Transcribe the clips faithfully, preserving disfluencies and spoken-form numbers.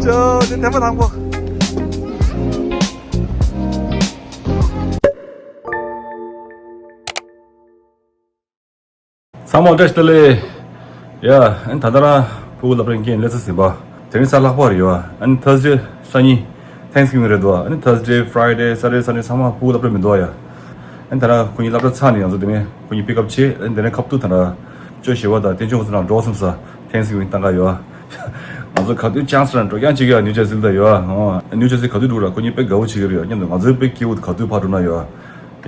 ཡོ། དེ་ཐེངས་མ་དང་པོ། ཚང་མ་བཀྲ་ཤིས་བདེ་ལེགས། ཡ། ཨ་ནི་ད་ལྟ་རང་ཕྲུ་གུ་སློབ་གྲྭ་འགན་སླེབས་ཚར་ཟིན་པ། དེ་རིང་གཟའ་ལྷག་པ་རེད་ཡ། ཨ་ནི་Thursday སང་ཉིན་Thanksgiving རེད་འདུག་ཨ་ནི་Thursday, Friday, Saturday, Sunday ཚང་མ་ཕྲུ་གུ་སློབ་གྲྭ་མི་འདུག་ཡ། ཨ་ནི་ད་རང་ཁོ་གཉིས་སློབ་གྲྭ་ཚར་ནས་ང་ཚོ་དེ་ནས་ཁོ་གཉིས་པིག་ཨབ་བྱས། ཨ་ནི་དེ་ནས་ཁ་ཐུག་ད་རང་ཅོ་ཞི་བ་དང་བསྟན་ཆུང་ཚོ་རང་འགྲོ་བསམ་ས། Thanksgiving གཏང་ག་ཡོད། ང་ཚོ་ག་དུས་ཅན་སི་རང་འགྲོ་རྐྱང་བྱེད་ཀྱི་ཡ། ནིའུ་ཇར་སི་ལ་ད་ཡོད། ཨོ། ནིའུ་ཇར་སི་ག་དུས་འགྲོ་ར་ཁོ་གཉིས་དཔེ་དགའ་བོ་བྱེད་ཀྱི་རེད་ཡ། མཉམ་དུ་ང་ཚོའི་དཔེ་སྐྱིད་པོ་ག་དུས་ཕར་འགྲོ་ན་ཡོད།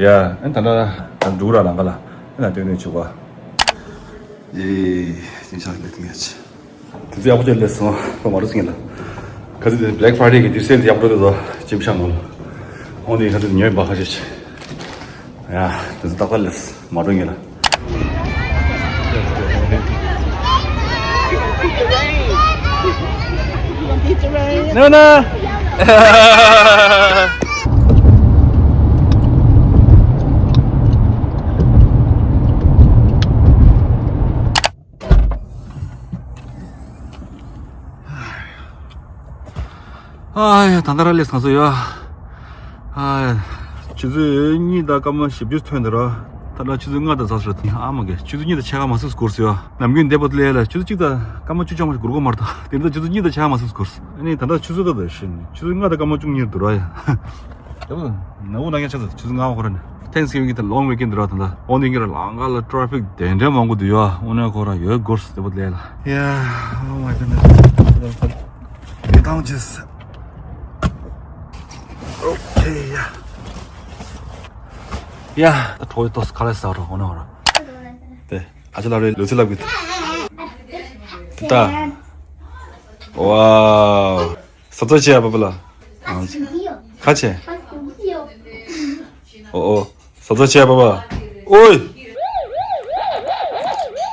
ཡ། ཨ་ནི་ད་ལྟ་ད་འགྲོ་ར་ལམ་ཁ་ལ། ཨ་ནི་སྟོན་ནས་བྱེད་གོ། ཡེ། ཅིན་ཤག་ལེགས་ཐུང་ཡ་ཆེ། དེ་ཚོ་ཡག་པོ་ཅིག་སླེབས་སོང་། ཁོ་མ་རུ་སིང་ལ། ག་ཚོད་དེ་Black Friday གི་དུས་སེལ་དེ་ཡག་པོ་འགྲོ་དེ་ཚོ་ཅིམ་ཤག་ནང་ལ། འོང་དེ་ག་ཚོད་དེ་ཉོས་པ་ཁ་ཤས་ཆེ། ཡ། དེ་ཚོ་ཏག་ཏག་སླེབས། མ་འགྲོ་ངེས་ལ། ནོ་ནོ། ཨ་ཡ། ད་ལྟ་ར་སླེབས་སོང་ཡ། ཨ་ཡ། ཆུ་ཚོད་གཉིས་དང་སྐར་མ་བཞི་བཅུ་ཐོན་འདི་ར། ད་ལྟ་ཆུ་ཚོད་ལྔ་དང་ཙམ་ཞིག་རེད། ཨ་མ་གེ། ཆུ་ཚོད་གཉིས་དང་ཕྱེད་ཀ་མ་ཟིན་འགོར་སོང་ཡ། ནམ་རྒྱུན་འདེབས་པ་ལས་ལ་ཆུ་ཚོད་གཅིག་དང་སྐར་མ་བཅུ་ཅང་མ་ཞིག་འགོར་གོ་མ་རེད། ད་དེ་ཚོ་ཆུ་ཚོད་གཉིས་དང་ཕྱེད་ཀ་མ་ཟིན་འགོར་སོང་། ཨ་ནི་ད་ལྟ་ཆུ་ཚོད་ད་ད་ཤི་ནི་ཆུ་ཚོད་ལྔ་དང་སྐར་མ་བཅུ་གཉིས་འདུག་ར་ཡ། ཡ་བུ། ན་བུ་ན་ཡ་ཆ་ཚ་ཆུ་ཚོད་ལྔ་བ་ཁོ་ར་ནི། Thanksgiving གི་ད་long weekend འདི་ར། ད་ལྟ་འོ་འདི་གི་ར་ལམ་ཁ་ལ་traffic དེ་འདྲ་མང་པོ་འདུག་ཡ། འོ་ན་ཁོ་ར་ཡོད་འགོར་སོང་དེ་བུ་ལས་ལ། ཡ། Oh my goodness. Get down, just. Okay, yeah. ཡ། ད་གྲོགས་ཡོད་ཏོག་ཙམ་ཁ་ལག་ཟ་རོགས། འོ་ན་འོ་ར། དེ་ཨ་ཅེ་ལབ་རེད། ལུས་རྩལ་ལབ་གི། ད། Wow. ཟ་ཚོད་ཆེ་ཡ་པ་པ་ལ། ཁ་ཆེ། ཨོ་ཨོ། ཟ་ཚོད་ཆེ་ཡ་པ་པ། ཨོའི།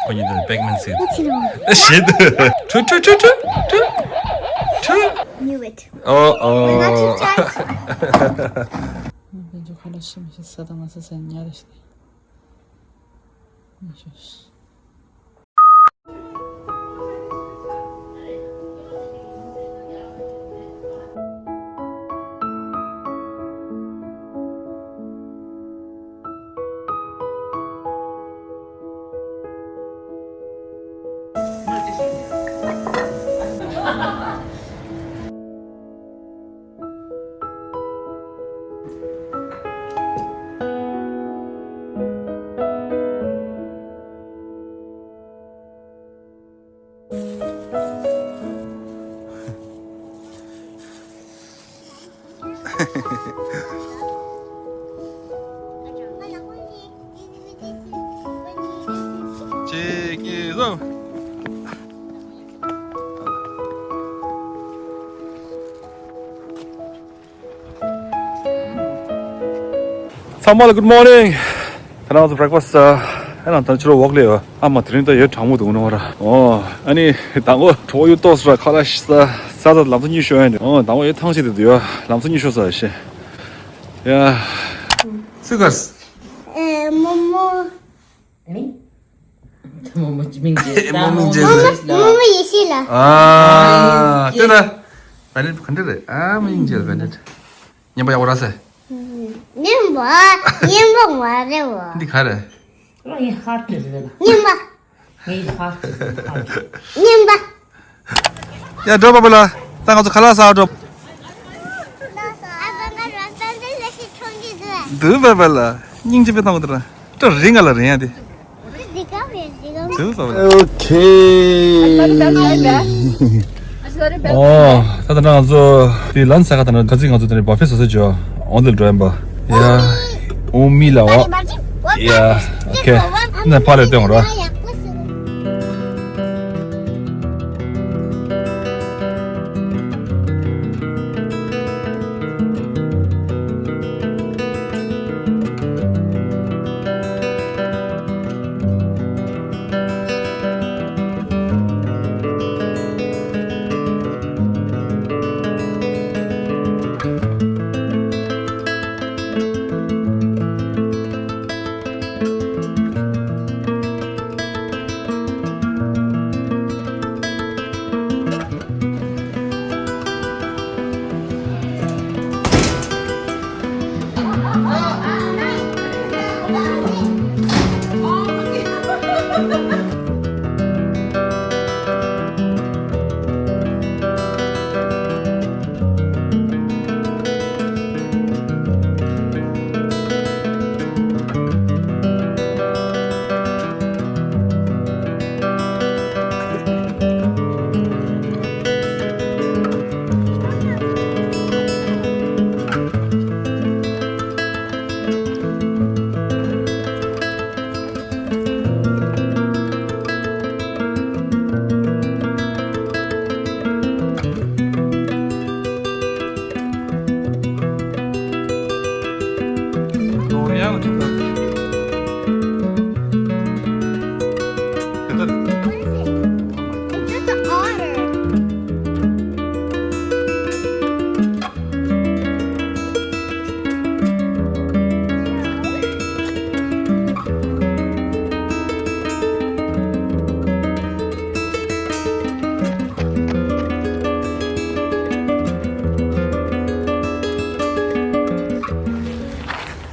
ཁོ་གཉིས་དང་པེག་མན་སི། ཨེ་ཤེད། ཁྲུ་ཁྲུ་ཁྲུ་ཁྲུ་ཁྲུ། Knew it. ཨོ་ཨོ། དཔལ་འབྱོར་ཁ་ལག་ཤི་མི་ཤི་ཟ་དང་མ་ཟ་ཟ་ཉལ་རེ་ཤི། ཅེ་ཀེ་རོ། ཚང་མ་ལ་good morning། ད་ང་ཚོ་breakfast ཨ་ནང་ད་ཕྱི་ལོགས་walk སླེབས་ཡོད། ཨ་མ་དེ་རིང་ད་ཡོད་གྲང་མོ་འདུག་ནོ་ར། ཨོ་ཨ་ནི་དང་པོ་གྲོགས་ཡོད་ཏོག་ཙམ་ར་ཁ་ལག་ཤི་ས་ས་ད་ལམ་སང་གཉིད་ཤོར་ཡ་འདི། ཨོ་དང་པོ་ཡོད་ཐང་ཆད་དེ་འདུག་ཡ། ལམ་སང་གཉིད་ཤོར་ས་ཤེ། ཡ། སུ་གར། ཨེ་མོ་མོ། ཨ་ནི། མོ་མོ་ཅི་མིང་ཅི། ཨེ་མོ་མིང་ཅི་ལ། མོ་མོ་ཡེ་ཤེས་ལ། ཨ། དེ་ལ། བེ་ནེ་ཊི་ག་འདྲ་རེད། ཨ་མིང་ཅི་ལ་བེ་ནེ་ཊི། སྙན་པ་ཡག་པོ་ར་སེ། སྙན་པ། སྙན་པ་མ་རེད་བ། འདི་ག་རེད། ཨ་ཡི་ཧར་ཊི་རེད་ལ། སྙན་པ། ངའི་ཧར་ཊི་ཧར་ཊི། སྙན་པ། ཡ་འགྲོ་པ་པ་ལ། ད་ང་ཚོ་ཁ་ལག་ཟ་འགྲོ། འདུག་པ་པ་ལ། སྙིང་རྗེ་དཔེ་བཏང་གི་འདུག་ར། ད་རིང་ང་ལ་རིང་ཡ་དེ། འདུག་པ་པ་ལ། ཨོ་ཁེ། ཨོ། ད་ད་ང་ཚོ་དེ་ལན་ས་ག་ད་ན་ག་ཚིག་ང་ཚོ་དེ་ནས་བ་ཕེ་ཟ་ས་ཅོ། འོ་དེ་འགྲོ་ཡིན་པ། ཡ། ཨོ་མི་ལ་བ། ཡ། ཨོ་ཁེ། ན་ཕ་ལེ་ཏེ་འོང་ར།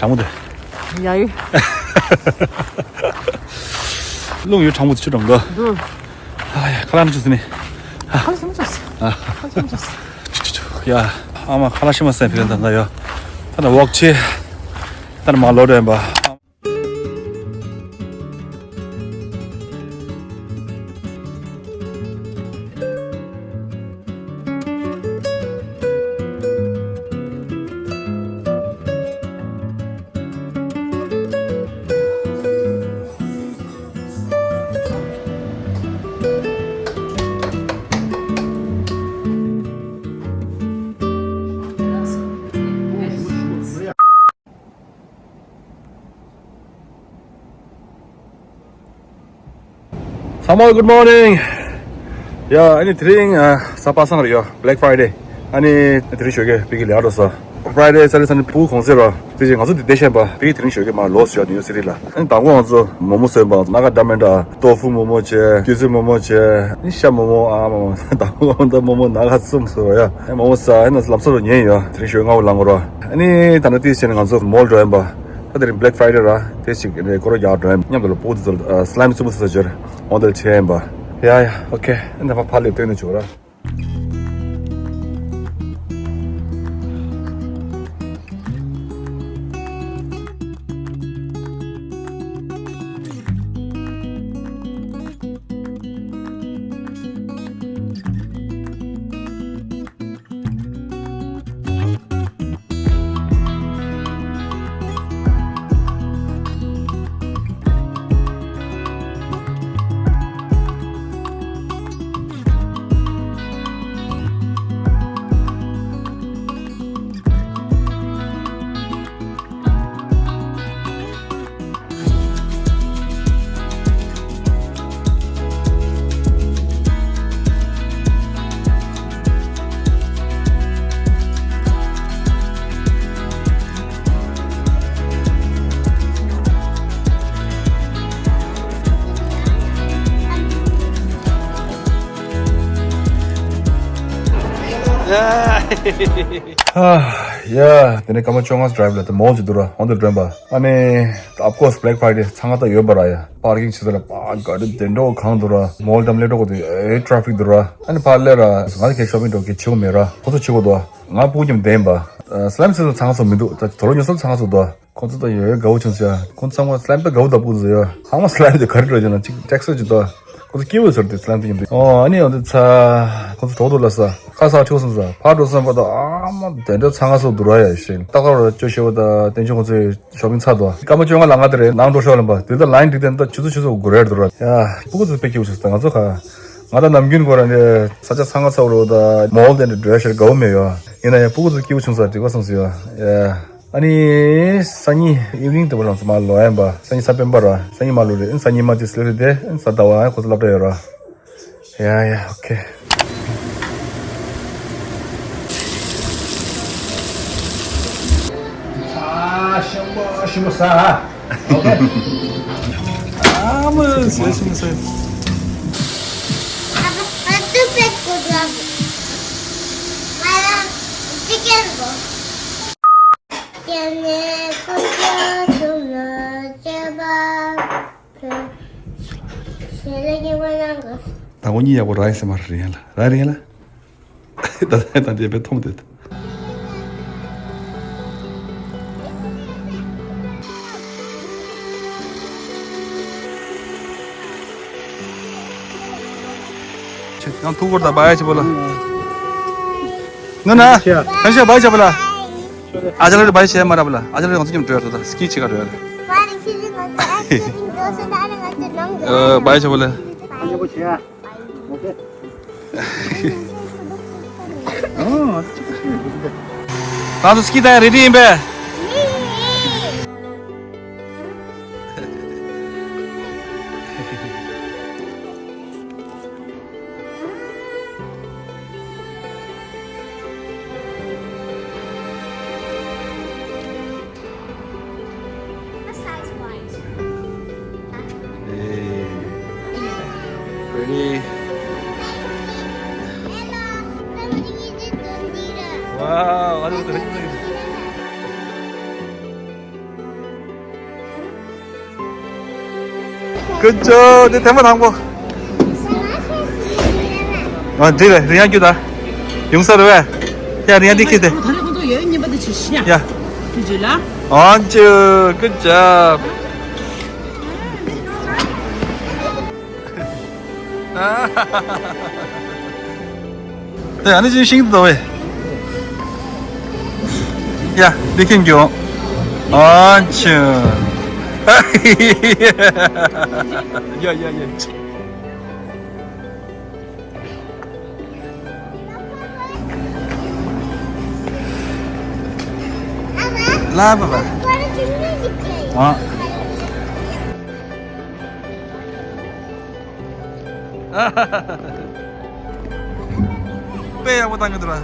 གྲང་མོ་དེ། ཡ་ཡོད། རླུང་ཡོད། གྲང་མོ་དེ་ཆུ་གྲང་གི། འདུག་ཨ་ཡ། ཁ་ལག་ནི་ཆུ་ཟིན་ནི། ཁ་ལག་ཟིན་ཆུ་ཟིན། ཨ། ཁ་ལག་ཟིན་ཆུ་ཟིན། ཆུ་ཆུ་ཆུ། ཡ། ཨ་མ་ཁ་ལག་ཤི་མ་ཟིན། ཕི་ལ་ད་ད་ཡོད། ད་ན་ཝོག་ཆེ། ད་ན་མ་ལོ་དྲན་པ། ཚང་མ་good morning། ཡ། ཨ་ནི་དེ་རིང་ཨ་གཟའ་པ་སངས་རེད་ཡ། Black Friday། ཨ་ནི་དེ་རིང་ཞོགས་ཀས་ཕ་གི་ལས་ཀ་འགྲོ་ས། Friday Saturday Sunday ཕྲུ་གུ་གུང་སེང་རེད། དེ་བཞིན་ང་ཚོ་འདི་བསྡད་ཤེས་པ། ཕ་གི་དེ་རིང་ཞོགས་ཀས་མར་ལོག་ཤག་ནིའུ་ཡོག་སི་ཊི་ལ། ཨ་ནི་དང་པོ་ང་ཚོ་མོག་མོག་བཟོས་པ། སྣ་ཁ་འདྲ་མི་འདྲ། ཏོ་ཧྥུ་མོག་མོག་བྱས། སྐྱུར་ཚལ་མོག་མོག་བྱས། ཨ་ནི་ཤ་མོག་མོག། ད་མོག་མོག་ནང་ཁ་བཙུམས་སོང་ཡ། ཨ་ནི་མོག་མོག་ཟ། ཨ་ནི་ལམ་སང་ལ་ཉལ་ཡོད། དེ་རིང་ཞོགས་ཀས་སྔ་པོ་ལངས་དགོས་རེད། ཨ་ནི་ད་ནི་ཏོག་ཙམ་བྱས་ནས་ང་ཚོ་མོལ་འགྲོ་ཡིན་པ། ད་དེ་རིང་Black Friday་ར། དེ་ཞིག་རེད། སྐོར་ར་རྒྱག་འགྲོ་ཡིན། མཉམ་དུ་ལ་ཕྲུ་གུ་དེ་ཚོ་ཨ་སི་ལའེམ་རྩེད་མོ་རྩེ་ས་ཅིག་འོ་དེར་ཆས་ཡིན་པ། ཡ་ཡ། ཨོ་ཁེ། ཨ་ནི་ཕར་ཕར་སླེབས་སྟོན་ནས་བྱུང་ར། ཡ། དེ་ནས་སྐར་མ་བཅོ་ལྔ་ཌ་རའིབ་ལ་དེ་མོལ་ཅིག་འདུག་ར། འོ་དེར་འགྲོ་ཡིན་པ། ཨ་ནི་of course Black Friday་ཚང་མ་ད་ཡོད་པ་ར་ཡ། པར་ཀིང་བྱེད་ས་ལ་པ་ག་རེ་དེ་འདྲ་གང་འདུག་ར། མོལ་འགྲམ་སླེབས་འགྲོ་དགོས་དུས་ཨེ་ཊ་ར་ཕིག་འདུག་ར། ཨ་ནི་ཕར་སླེབས་ར། ང་ཚོ་གའི་ཤོ་པིང་འགྲོ་གི་བྱེད་དགོས་མེད་ར། ཁོ་ཚོ་བྱེད་དགོས་འདུག་ང་ཕྲུ་གུ་མཉམ་བསྡད་ཡིན་པ། ཨ་སི་ལའེམ་རྩེད་ས་ཚང་སོང་མི་འདུག་ད་དུག་ལོག་ཉོ་ས་ཚང་སོང་འདུག་ཁོ་ཚོ་ད་ཡོད་ཡོད་དགའ་བོ་བྱུང་ཟེར་ཡ། ཁོ་ཚང་མ་སི་ལའེམ་ད་དགའ་བོ་ད་ཕྲུ་གུ་ཚོ་ཡ། ཚང་མ་སི་ལའེམ་དེ་ག་རེ་འགྲོ་བྱུང་ན་ཅིག་ཊེག་སི་ཅིག་འདུག་ཁོ་ཚོ་སྐྱིད་པོ་ཟེར་དུས་སི་ལའེམ་དེ་ཉོ་དུས། ཨོ་ཨ་ནི་ཡང་དེ་ཚ། ཁོ་ཚོ་གྲོགས་འདུག་ལ་ས། ཁ་ས་ཁྲིད་སོང་ས། ཕར་འགྲོ་སོང་བ་ད་ཨ་མ་དེ་འདྲ་ཚང་སོང་འདུག་ར་ཡ་ཞེས། ཏག་ཏག་ར་ཅོ་ཤེས་པ་ད་བསྟན་ཆོས་ཁོ་ཚོའི་ཤོ་པིང་ཚར་འདུག་སྐར་མ་བཅོ་ལྔ་ལ་ང་དེ་རེད་ནང་འགྲོ་ཤོག་ལབ་པ། དེ་ད་ལའིན་འགྲིག་དེ་ད་ཆུ་ཚོད་ཆུ་ཚོད་དགུ་རེད་འདུག་ར། ཡ། ཕྲུ་གུ་ཚོ་དཔེ་སྐྱིད་པོ་བྱུང་སོང་། ད་ང་ཚོ་ག་ང་ད་ནམ་རྒྱུན་ཁོ་རང་ནས་ས་ཆ་ཚང་ང་ཚ་བོ་རོ་ད་མོལ་དེ་འདྲ་འགྲོ་ཤེས་དགའ་བོ་མེད་ཡོད། ཡིན་ན་ཡང་ཕྲུ་གུ་ཚོ་སྐྱིད་པོ་བྱུང་ས་འགྲིག་པ་སོང་ཟེར་ཡོད། ཡ། ཨ་ནི་སང་ཉིན་ཨི་ཝི་ནིང་དེ་བ་ལ་ང་ཚོ་མར་ལོག་ཡིན་པ། སང་ཉིན་གཟའ་སྤེན་པ་ར། སང་ཉིན་མར་ལོག་རེད། སང་ཉིན་མ་དེ་སི་ལེ་རེད་དེ། གཟའ་ཟླ་བ་ཡང་ཁོ་ཚོ་སློབ་གྲྭ་ཡོད་ར། ཡ་ཡ། ཨོ་ཁེ། ཨ་ཤམ་པོ་ཤམ་པོ་ཟ། ཨོ་ཁེ། ཨ་མ་ཟ་ཤམ་པོ་ཟ། ད་ཁོ་གཉིད་ཡག་པོ་རག་ཡིན་ས་མ་རེད། རེད་ཡ་ལ། རེད་རེད་ཡ་ལ། ད་ད་ད་དེ་བས་མཐོང་དེ། ཁྱེད་ཡང་ཐུག་གོ་ད་བ་ཡ་ཆེ་པོ་ལ། ནུ་ན། ཁ་ཤས་བ་ཡ་ཆེ་པོ་ལ། ཨ་ཅག་ལ་བ་ཡ་ཆེ་མ་ར་པ་ལ། ཨ་ཅག་ལ་ང་ཚོ་མཉམ་འགྲོ་ཡ་ད་སྐྱིད་ཆེ་ག་འགྲོ་ཡ། ཨ་བ་ཡ་ཆེ་པོ་ལ། ད་ཚོ་སྐྱིད་ད་རེ་ཌི་ཡིན་པས། Hey. Ready? Wow, I don't know. Good job. དེ་ཐེངས་མ་དང་པོ། ཨ་འདི་རེད། རི་ཡང་རྒྱུ་ད། ཡོང་ས་རེད་བས། ཡ་རི་ཡང་འདི་ཁྱེར་ཏེ། ད་རེས་ཁོང་ཚོ་ཡོད་ཉིན་པ་དེ་ཅི་ཤི་ཡ། ཡ། དེ་རྗེས་ལ། ཨོན་ཅུ། Good job. དེ་ཨ་ནི་ཅི་ཤིང་དུ་བས། ཡ་འདི་ཁྱེར་རྒྱུ། ཨོན་ཅུ། ཡ་ཡ་ཡ། ལ་བ་བ། ཨ། དཔེ་ཡག་པོ་བཏང་གི་འདུག་ར།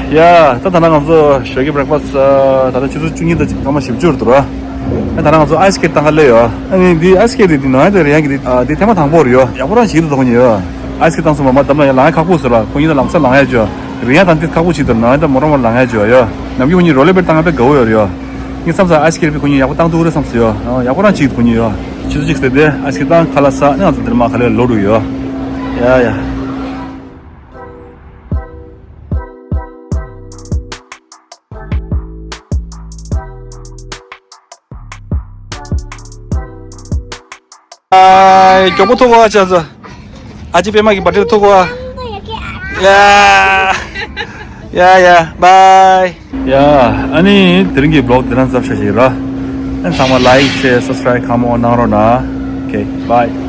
ཡ། ད་ད་ནང་ང་ཚོ་ཞོགས་ཀྱི་breakfast། ད་ལྟ་ཆུ་ཚོད་བཅུ་གཉིས་དང་སྐར་མ་བཞི་བཅུ་འདུག་ར། ད་ནང་ང་ཚོ་ice skate བཏང་ག་སླེབས་ཡོད། ཨ་ནི་འདི་ice skate འདི་ནང་ཡ་དེ་རེད། ཡང་གི་འདི་ཨ་འདི་ཐེངས་མ་དང་པོ་རེད་ཡོད། ཡག་པོ་རང་བྱེད་ཀྱི་འདུག་ཁོ་གཉིས་ཡོད། ice skate བཏང་སོང་མ་མ་བསྡམས་ན་ཡང་ལངས་ཡ་ཁག་པོ་ཟེར་བ། ཁོ་གཉིས་ད་ལམ་སང་ལངས་ཡ་བྱོས། རི་ཡང་དང་འདི་ཁག་པོ་བྱེད་འདུག་ནང་ཡ་ད་མོ་རང་མོ་ལངས་ཡ་བྱོས་ཡོད། ནམ་རྒྱུན་ཁོ་གཉིས་roller blade བཏང་ཡ་དཔེ་དགའ་བོ་ཡོད་རེད་ཡོད། ངས་བསམ་ས་ice skate ཁོ་གཉིས་ཡག་པོ་བཏང་ཐུབ་རེད་བསམ་སོང་ཡོད། ཡག་པོ་རང་བྱེད་ཀྱི་འདུག་ཁོ་གཉིས་ཡོད། ཆུ་ཚོད་གཅིག་ཟེར་ཏེ་ice skate བཏང་ཁ་ལག་ཟ། ནས་ང་ཚོ་འདིར་མ་ག་ལེར་ལོག་འགྲོ་གི་ཡོད། ཡ་ཡ། ཨ། མགྱོགས་པོ་ཐུག་གོ་ཨ་ཅག་ཚོ། ཨ་ཅེ་པད་མ་གི་birthday ཐུག་གོ་ཨ། ཡ། ཡ་ཡ། Bye. ཡ། ཨ་ནི་དེ་རིང་གི་vlog འདི་ན་ཚར་བྱ་ཞིག་ར། ཨ་ཚང་མ་like, share, subscribe གང་མང་གནང་རོགས་གནང་། Okay, bye.